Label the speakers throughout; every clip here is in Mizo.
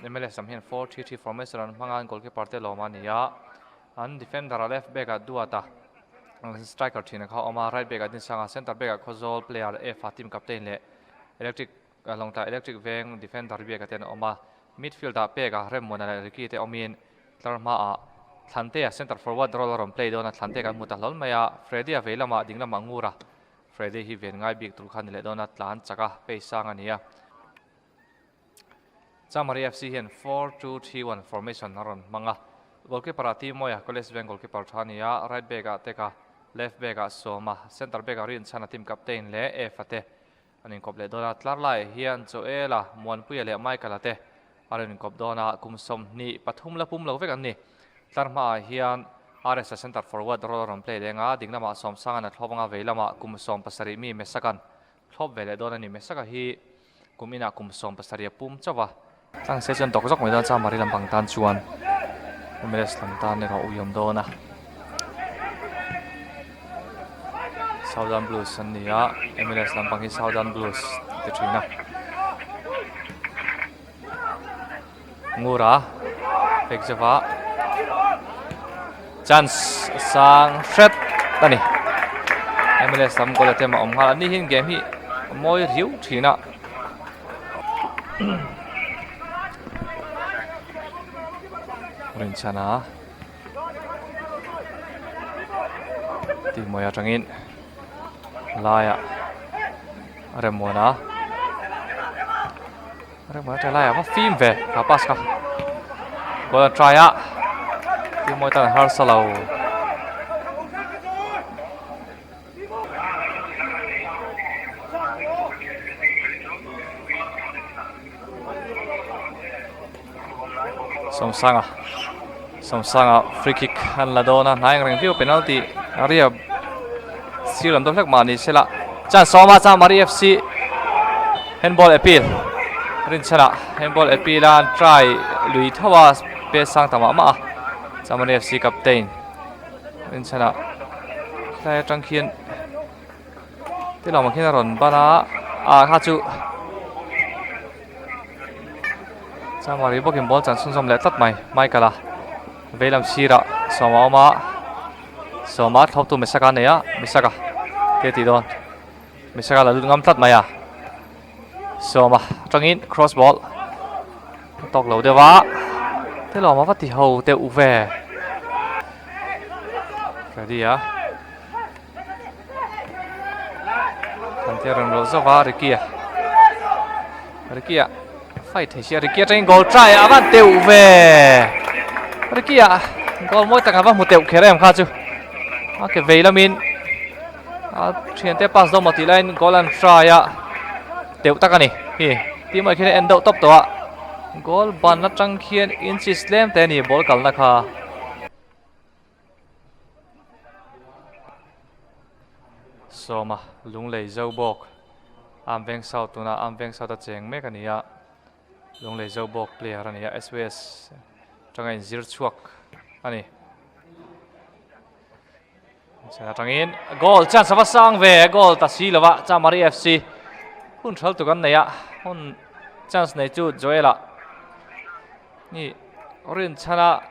Speaker 1: MLS lam hian 4-3-3 formation an hmang a, an goalkeeper te lawm a ni a, an defender a left back ah Duata striker thin a kha a awm a, right back ah Dinsanga, centre back ah Khawzawl player F-a team captain leh Electric Lawngtlai Electric Veng defender Biaka te an awm a, midfield ah Peka, Remmuana leh Ricky te awmin tlar hmaah Thlantea centre forward role a rawn play dawn a, Thlantea kan hmu ta hlawl mai a, Freddy-a vei lamah ding lamah Ngura, Freddy hi ven ngai bik tur kha ni leh dawn a, tlan chak a, pace sang a ni a. Chamari FC hian 4-2-3-1 formation a rawn hmang a, goalkeeper ah Timoy-a, College Veng goalkeeper tha a ni a, right back ah Teka, left back ah Sawma, centre back ah Rinchhana team captain leh Efa te an inkawp leh dawn a, tlar laiah hian Joel-a, Muanpuia leh Michael-a te a rawn inkawp dawn a, kum 23 la pum lo vek an ni. Tlar hmaah hian RS-a centre forward role a rawn play leng a, ding lamah Sawmsanga'n a thlawp anga vei lamah kum 17 mi Mesaka'n thlawp ve leh dawn a ni. Mesaka hi kum inah kum 17 a pum chauh a. Tlang se chuan dawk zawk mai dawn chuan Mari lampang tan chuan MLS lam tan erawh uiawm dawn a. Southern Blues an ni a, MLS lampang hi Southern Blues ti thin a. Ngura fake zova chance sang hret a ni. MLS lam goal attempt a awm nghal a ni hian game hi a mawi riau thin a. Rinchhana tihmawi atangin laiah Remmuana Remmuana tah laiah va fim ve kha pass kha goal an try a tihmawi tan harsa lo. Sawmsanga Sawmsanga free kick an la dawn a hnai ang reng viau penalty area sir lam deuh hlek mah ni sela chance sawma Chamari FC handball appeal rinchhanah handball appeal a an try lui tho a space sang ta mah mah a Chamari FC captain. Rinchhanah tlai atang khian ti lamah khian a rawn ban a ah kha chu Chamari bawkin ball chan chhunzawm leh tlat mai Michael a veilam sirah sawma a awm a sawma thlawptu Mesaka a nei a Mesaka te tih dawn Mesaka la lut ngam tlat mai a sawma atangin cross ball A tawk lo deuh a, thil awm a va ti ho deuh ve. Ready a. Kan tia rawn rawh zawk a Ricky a. Ricky a fight thei sia Ricky atangin goal try a van teuh ve. Ricky a goal mawi tak a va hmu teuh kher em kha chu. A ke vei lamin a thiante pass dawn maw tih laiin goal an try a. Teuh tak a ni. Hi team ah khian a en deuh tawp tawh a, goal ban atang khian inches tlem te a ni ball kalna kha. Sawma Lunglei zo bawk Amveng South tunah Amveng South a cheng mek a ni a, Lunglei zo bawk player a ni a, SVS atanga inzir chhuak a ni. Chhan atangin goal chance a va sang ve goal ta si lova Chamari FC hun thal tuk an nei a hun chance nei chu Joel-a ni rin chhana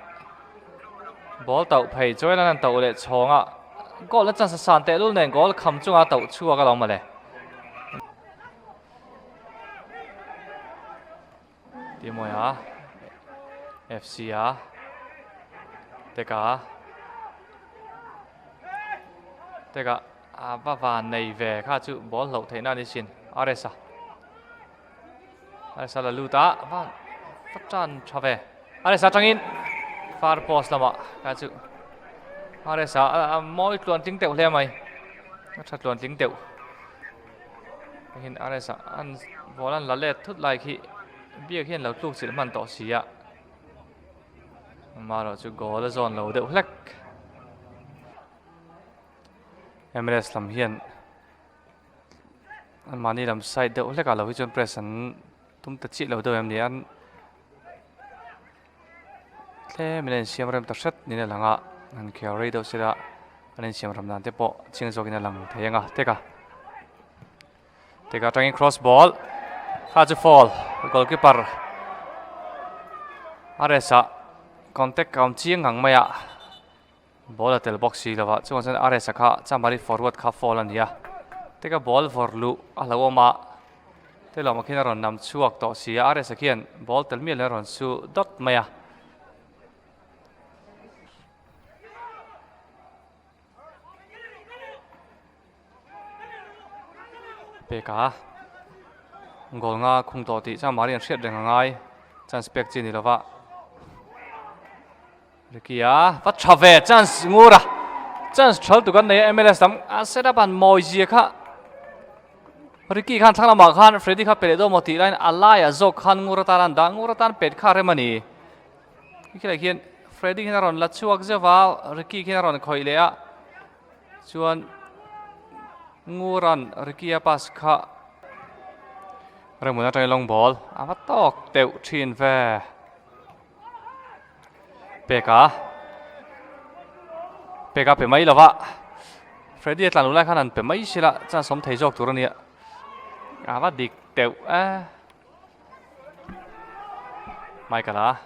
Speaker 1: ball tauh phei Joel an tauh leh chhawng a goal na chance a san teh lul nen goal kham chunga tauh chhuak a lo mawle. Timoya FC a Teka Teka a va van nei ve kha chu ball hloh theihna a ni sin RS a RS a la lut a va va tan tha ve RS atangin far post lamah kha chu RS a mawi tluan tling teuh hle mai a tha tluan tling teuh. Hengin RS ah an ball an la let thut lai khi biak hian lo tluk chilh hman tawh si a amaherawh chu goal a zawn lo deuh hlek MLS lam hian an mahni lam side deuh hlek ah lo hi chuan press an tum ta chiah lo deuh em ni an Tlem in a insiam rem ta hret niin a lang a, an khel rei deuh sela an insiam ram dan te pawh chiang zawkin a lang thei ang a, teka teka atangin cross ball kha chu foul goalkeeper. RS-a contact a awm chiang ngang mai a, ball a tel bawk si lo va, chuvang chuan RS-a kha Chamari forward kha foul a ni a, tika ball vawrh luh a hlo awm a, te lawmah khian a rawn nam chhuak tawh si a, RS-a khian ball tel miah lo a rawn su dawt mai a. Pek a, goal nga khung tawh tih chuan Marian hriat reng a ngai, chance pek chi a ni lo va. Ricky a va tha ve chance ngur a, chance thal tuk an nei a MLS lam a set up an mawi zia kha Ricky khan thlang lamah khan Freddy kha pe leh dawn maw tih laiin a laiah zawk khan ngur atan an dah, ngur atan pet kha rem a ni. Khilai khian Freddy khian a rawn la chhuak zeuh a, Ricky khian a rawn khawih leh a, chuan Nguran Ricky a pass kha Remuna atangin long ball a va tawk deuh thin ve. Peka Peka pe mai lova Freddy a tlan luh lai khan an pe mai sila chuan sawm thei zawk tur a nia a va dik deuh e. Michael a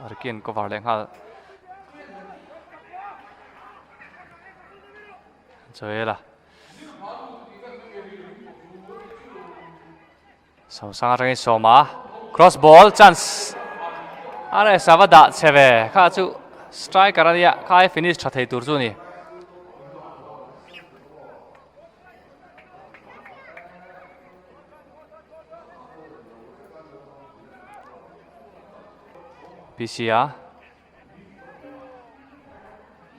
Speaker 1: Ricky an cover leh nghal Joel a Sosang atangin sawma cross ball chance RS a va dah che ve kha chu striker ania kha ai finish tha thei tur chu ni. PC a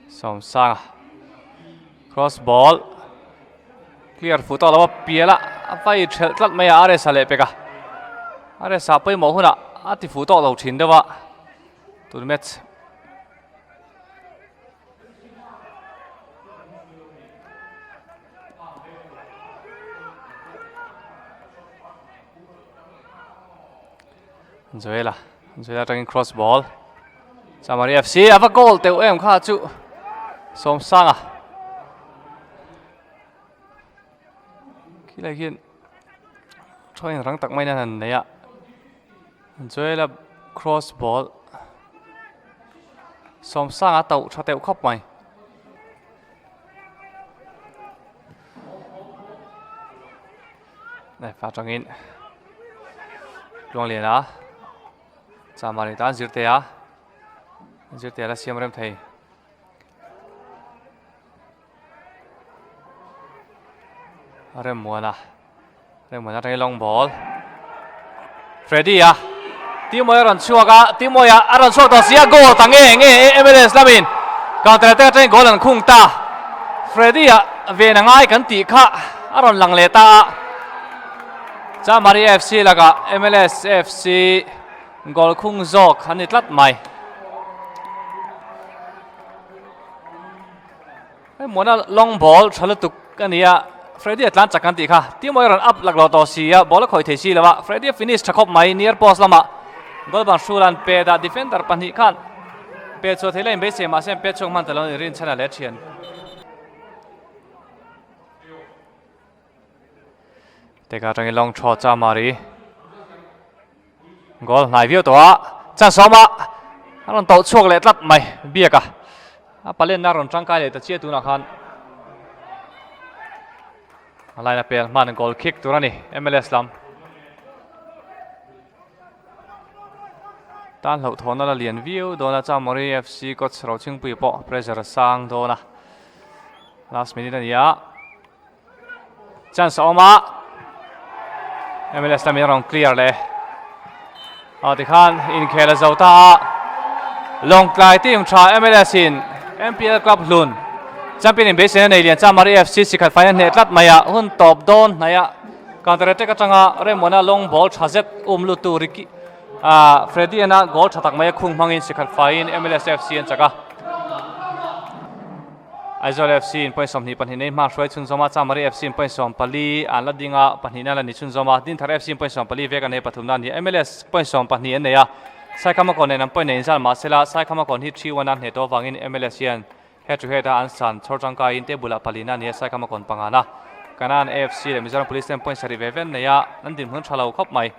Speaker 1: Sawmsanga cross ball clear fuh tawk lo a pial a a vai thelh tlat mai a RS a leh pek a RS ah pawimawh hunah a ti fuh tawk lo thin deuh a tun match Joela Joela atangin cross ball Chamari FC ava goal teuh em kha chu Sawmsanga khilai khian thaw rang tak mai nan an nei a Joela cross ball Sawmsanga tauh tha teuh khawp mai. Left atangin Tluanglian a Chamari tan Zirtea Zirtea la siam rem thei Remmuana Remmuana atangin long ball Freddy a Timoy a rawn chhuak a Timoy a a rawn chhuak tawh si a goal ta nge nge MLS lamin counter attack atangin goal an khung ta Freddy a ven a ngai kan tih kha a rawn lang leh ta a Chamari FC lakah MLS FC goal khung zawk an ni tlat mai. Hei muana long ball tha lutuk a ni a, Freddy a tlan chak kan tih kha. Timo a rawn up lak lo tawh si a, ball a khawih thei si lo a, Freddy a finish tha khawp mai, near post lamah goal ban hrul an pet a, defender pahnih khan pet chhuah thei la inbeisei mahse an pet chhuak hman ta lo a ni, Rinchhana leh thian. Teka atangin long throw Chamari. Goal hnai viau tawh a, chance a awm a, a rawn tauh chhuak leh tlat mai Biak a, a palenna a rawn tangkai leh ta chiah tunah khan a line a pel hman goal kick tur a ni MLS lam. Tan hlauhthawn a la lian viau dawn a, Chamori FC coach Rochhingpui pawh pressure a sang dawn a, last minute a ni a. Chance a awm a, MLS lamin a rawn clear leh a tikhan inkhel a zo ta a, Lawngtlai team tha MLS in MPL club hlun champion in beiseina nei lian Chamari FC sikhat faina hneh tlat mai a, hun tawp dawn hnaih a counter attack atanga Remona long ball tha zet um lut tu Ricky ah Freddy ana goal tha tak mai a khung hmangin sikhat faiin MLS FC an chak a. Aizawl FC in point 22 nei hma hruai chhunzawm a, Chamari FC in point 14 an la ding a, pahnihna la ni chhunzawm a, Dinthar FC in point 14 vek an nei pathumna a ni a, MLS point 12 an nei a, Saikhamakawn nen an point nei inzal mahse la Saikhamakawn hi 3-1 a hneh tawh avangin MLS hian head to head a an san chhawr tangkaiin table ah palina a ni a, Saikhamakawn pangana Kanan AFC leh Mizoram Police ten point sarih ve ve an nei a, an dinhmun tha lo khawp mai.